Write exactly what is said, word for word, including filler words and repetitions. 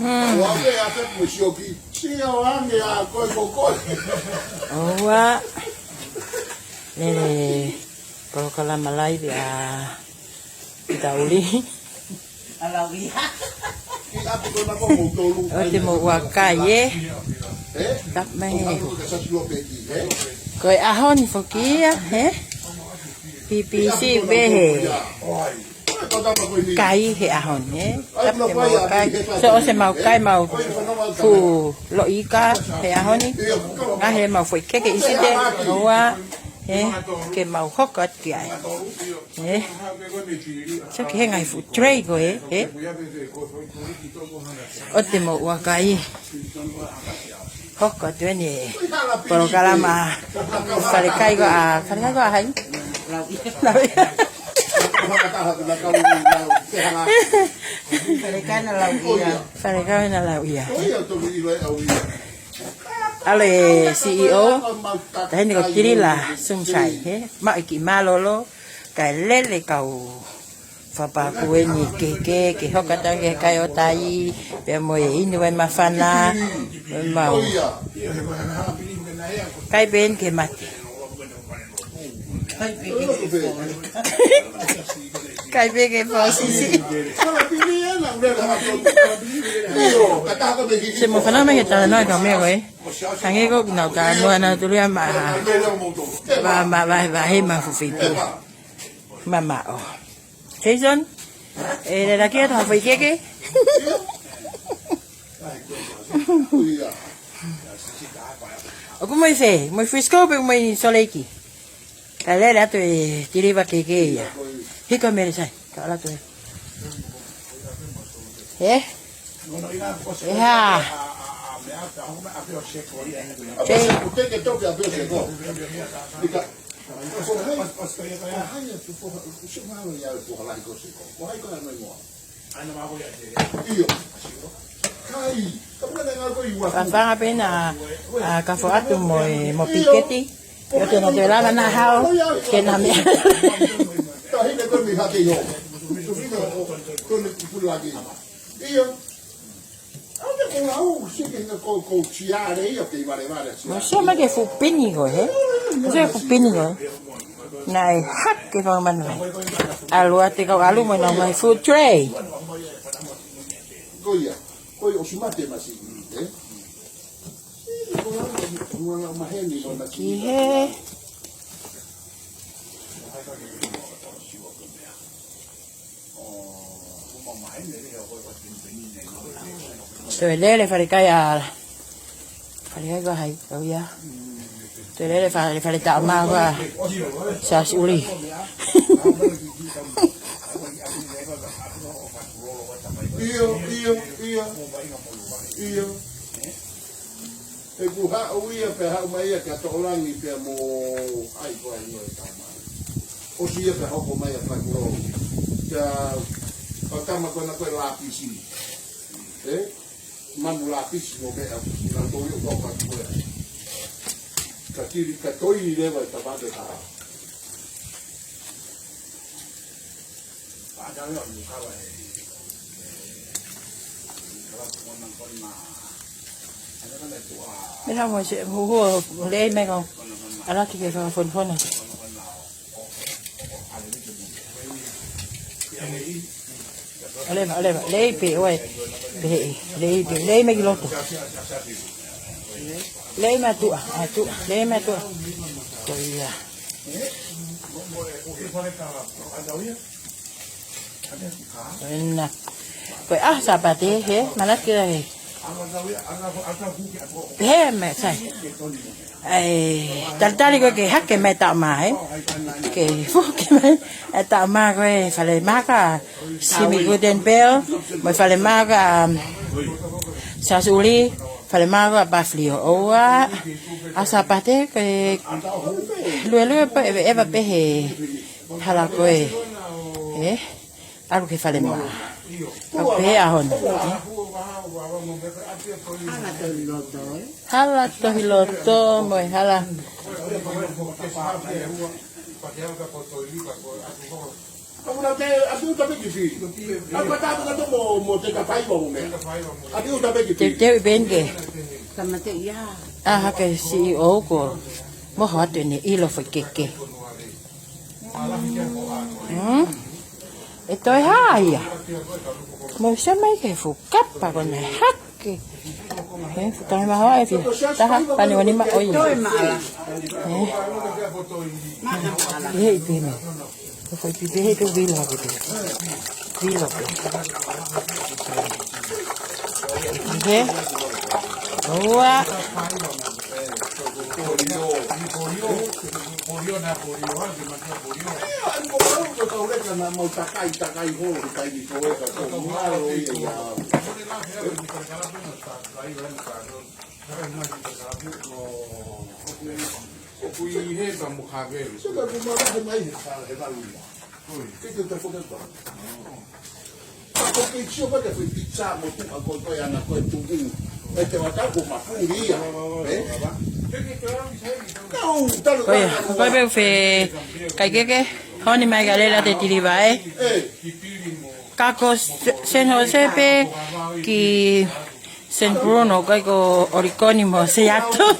Hmm. ʻOua ʻe ʻai ke mo sioki. Sio ange ʻa koe ko koe. ʻOua. Lele polokalama laivi ʻa Pita Uli. ʻOua te mou ʻai ke kai, ē. Tapu mai he. Ko e ʻaho ni foki ia, ē. P P C pē he kai he ʻaho ni, ē. Tapu ke mou kai. So ʻosi mau kai mau fuʻu loʻi ika he ʻaho ni. Ngaahi ʻemau foʻi keke ʻi Site, ʻoua, ē, ke mau hoko atu ki ai. Ē. So ki he ngaahi fuʻu tray ko ē, ē. ʻOua te mou ʻai ke kai. Hoko atu eni e polokalama falekai ko ē ʻa, falekai ko ē ʻa hai? Lauʻia. Lauʻia. Falekai na Lauʻia. Falekai na Lauʻia. ʻAlu e C E O, taʻahine ko Kilila Sumsai, ē? Maʻu e kiʻi mālōlō, kae lele kau fakapākū eni ke, ke, ke hoko atu ke kai ʻo tai, pea mo e inu e māfana, mo e mau. Kai pē eni ke mate. Kai pē ke fōsisi. Se mo fanau mai ke talanoa ka meʻa ko ē. Hangē ko ʻenau talanoa nautolu ia ma, ma, ma, ma, he ma fufitu. Mamaʻo. Jason, ʻe lele ki ha foʻi keke? ʻOku mo e fē, mo e Frisco pe mo e Salt Lake? Ka lele atu e tiliva keke ia. Hiko mele sai, ka ʻalu atu ē. Ē? ʻE hā? Jay. Fafanga pē na, ʻa, kafo atu mo e, mo piketi. ʻIo, te na toe lava na hao, ke na meʻa. Mo sio mai ki he fuʻu pini ko ē, hē? Mo sio ki he fuʻu pini ko ē. Naʻe hake fakamanu ai. ʻAlu atu e kau ʻalu mo ʻenau ngaahi food tray. Ko ia, ko ia ʻosi mate masiʻi, ē? Ki he Toe lele falekai ʻa, falekai ko hai, kau ia. Toe lele fale, fale taʻamā ko ē ʻa Siasi Uli. ʻIo, ʻio, ʻio. ʻIo. ʻE ku haʻu ia pea haʻu mai ia kia Toʻolangi pea mo ai ko ai mo e tama. ʻOsi ia pea hoko mai ʻa Fakulou. Kia, ʻa tama ko ena ko e Lapisi. Ē? Manu Lapisi mo meʻa, na tō ia ʻo toka ki ko ē. Ka tili, ka toi ni leva e tama te taha. Meʻa mo se, hu, hu, lei mai kau. ʻAlu ki he fakafonofono. ʻAle mai, ʻale mai, lei pē, ʻoe. Pehē, lei pē, lei mai ki loto. Lei mai tuʻa, ʻa tuʻa, lei mai tuʻa. Ko ia. Ko ena. Ko e ʻaho Sāpate, hē, manatu ki ai. Hē, meʻa sai. ʻAi, talitali ko ē ke hake mai taʻamā, hē. Ke fuke mai, ʻa taʻamā ko ē, falemā ko ē ʻa Simi Guten Bell, mo e falemā ko ē ʻa, um, Siasi Uli, falemā ko ē ʻa Pafilio. ʻOua, ʻaho Sāpate, ko e luelue pē, ʻeva, ʻeva pē he hala ko ē. Ē? ʻAlu ki he falemā. Ka pehē ʻaho ni. Hala tohi loto, ē? Hala tohi loto, mo e hala. Ka kuna te, ati uta pe ki fi. Ka kuna te, ka to mo, mo te ka fai mo me. Ati uta pe ki fi. Te, te ben ke. Tamate ia. A ha ke si o ko. Mo ho atu ne ilo fo keke. Hmm? E toe haia. Mo se mai ke fu kapa ko ne hake. He, fukai mahoa e fia. Taha, pani wani ma oi. Toe maʻala. He. Maʻala, maʻala. He, i pene. Ko fai pipe he tu vila ko tu. Vila ko. He. Ua. Ko ia, ko e pe fe, kai keke, honi mai ka lela te tiliva e. Ka ko Se-, San Jose pe ki San Bruno, kai ko Oregon mo Seattle.